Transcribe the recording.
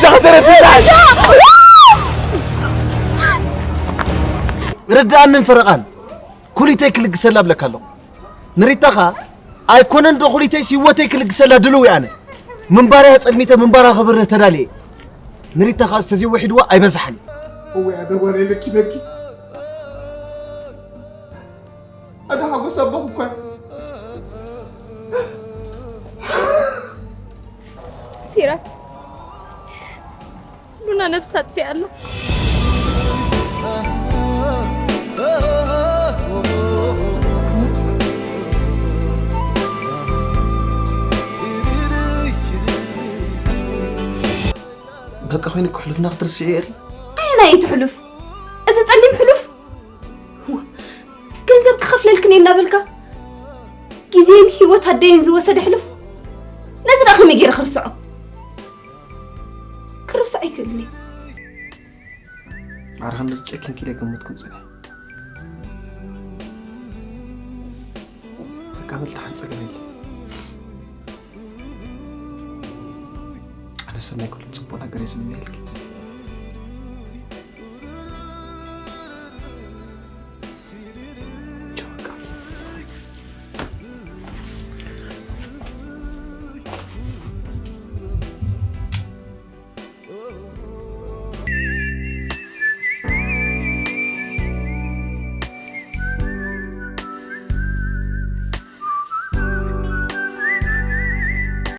ዳክተር ትዛዝ ርዳእንን ፈረቓን ኩሊተይ ክልግሰላ ብለካ ኣለኹ። ንሪታ ኸኣ ኣይኮነን ዶ ኩሊተይስ ህይወተይ ክልግሰላ ድልው እየ ኣነ። ምንባርያ ጸልሚተ ምንባራ ክብርህ ተዳልየ። ንሪታ ኸኣ ዝተዘይወሒድዋ ኣይበዝሓን። እወ ኣደጓና የለኪ በኪ። ኣደ ሓጎስ ኣቦኹ እኳ። ሲራክ ሉና ነብሳ ኣጥፊኣ ኣላ። በቃ ኮይኑ ክሕልፍና ክትርስዒ እየ። ኣየናይ እዩ ትሕሉፍ? እዚ ጸሊም ሕሉፍ ገንዘብ ክኸፍለልክን እየ እናበልካ ግዜን ህይወት ኣደይን ዝወሰደ ሕሉፍ ነዚ ደኣ ከመይ ገይረ ክርስዖ? ክርስዖ ኣይክእልን እየ። ማራ ከምዚ ጨኪንኪ ኢለ ገመትኩም ጽኒሐ። በቃ በል ደሓን ጸገም የለን። ኣነ ሰናይ ኩሉ ጽቡቕ ነገር እየ ዝምነየልኪ።